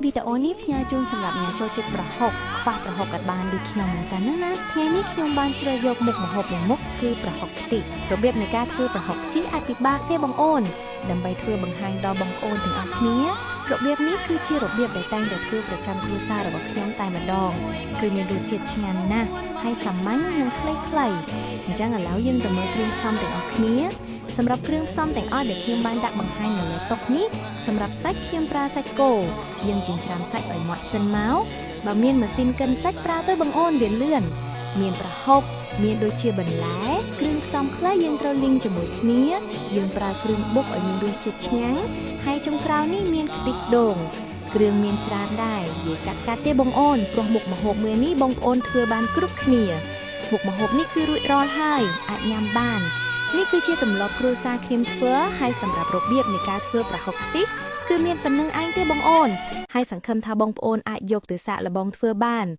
វីដេអូនេះផ្ញើជូនសម្រាប់អ្នកចូលចិត្តប្រហុកខ្វះប្រហុកអត់បានដូចខ្ញុំអញ្ចឹងណាថ្ងៃនេះខ្ញុំបានជ្រើសយកមុខម្ហូបមួយមុខគឺប្រហុកខ្ទិះរបៀបនៃការធ្វើប្រហុកខ្ទិះអាចពិបាកទេបងអូនដើម្បីធ្វើបង្ហាញដល់បងប្អូនទាំងអស់គ្នារបៀបនេះគឺជារបៀបដែលតែងតែធ្វើប្រចាំគ្រួសាររបស់ខ្ញុំតែម្ដងគឺមានរសជាតិឆ្ងាញ់ណាស់ហើយសាមញ្ញនិងខ្លីៗអញ្ចឹងឥឡូវយើងទៅមើលគ្រឿងផ្សំទាំងអស់គ្នាសម្រាប់គ្រឿងផ្សំទាំងអស់ដែលខ្ញុំបានដាក់បង្ហាញនៅលើតុនេះសម្រាប់សាច់ខ្ញុំប្រើសាច់គោយើងចិញ្ច្រាំសាច់ឲ្យម៉ត់សិនមកបើមានម៉ាស៊ីនកិនសាច់ប្រើទៅបងអូនវាលឿនមានប្រហុកមានដូចជាបន្លែគ្រឿងផ្សំខ្លះយើងត្រូវលីងជាមួយគ្នាយើងប្រើគ្រឿងបុកឲ្យមានរសជាតិឆ្ងាញ់ហើយចុងក្រោយនេះមានខ្ទិះដូងគ្រឿងមានច្រើនដែរនិយាយកាត់កាត់ទេបងអូនព្រោះមុខម្ហូបមួយនេះបងប្អូនធ្វើបានគ្រប់គ្នាមុខម្ហូបនេះគឺរួចរាល់ហើយអាចញ៉ាំបាននេះគឺជាទម្លាប់គ្រួសារខ្ញុំធ្វើហើយសម្រាប់របៀបនៃការធ្វើប្រហុកខ្ទិះគឺមានប៉ុណ្្នឹងឯងទេបងអូនហើយសង្ឃឹមថាបងប្អូនអាចយកទៅសាកល្បងធ្វើបាន។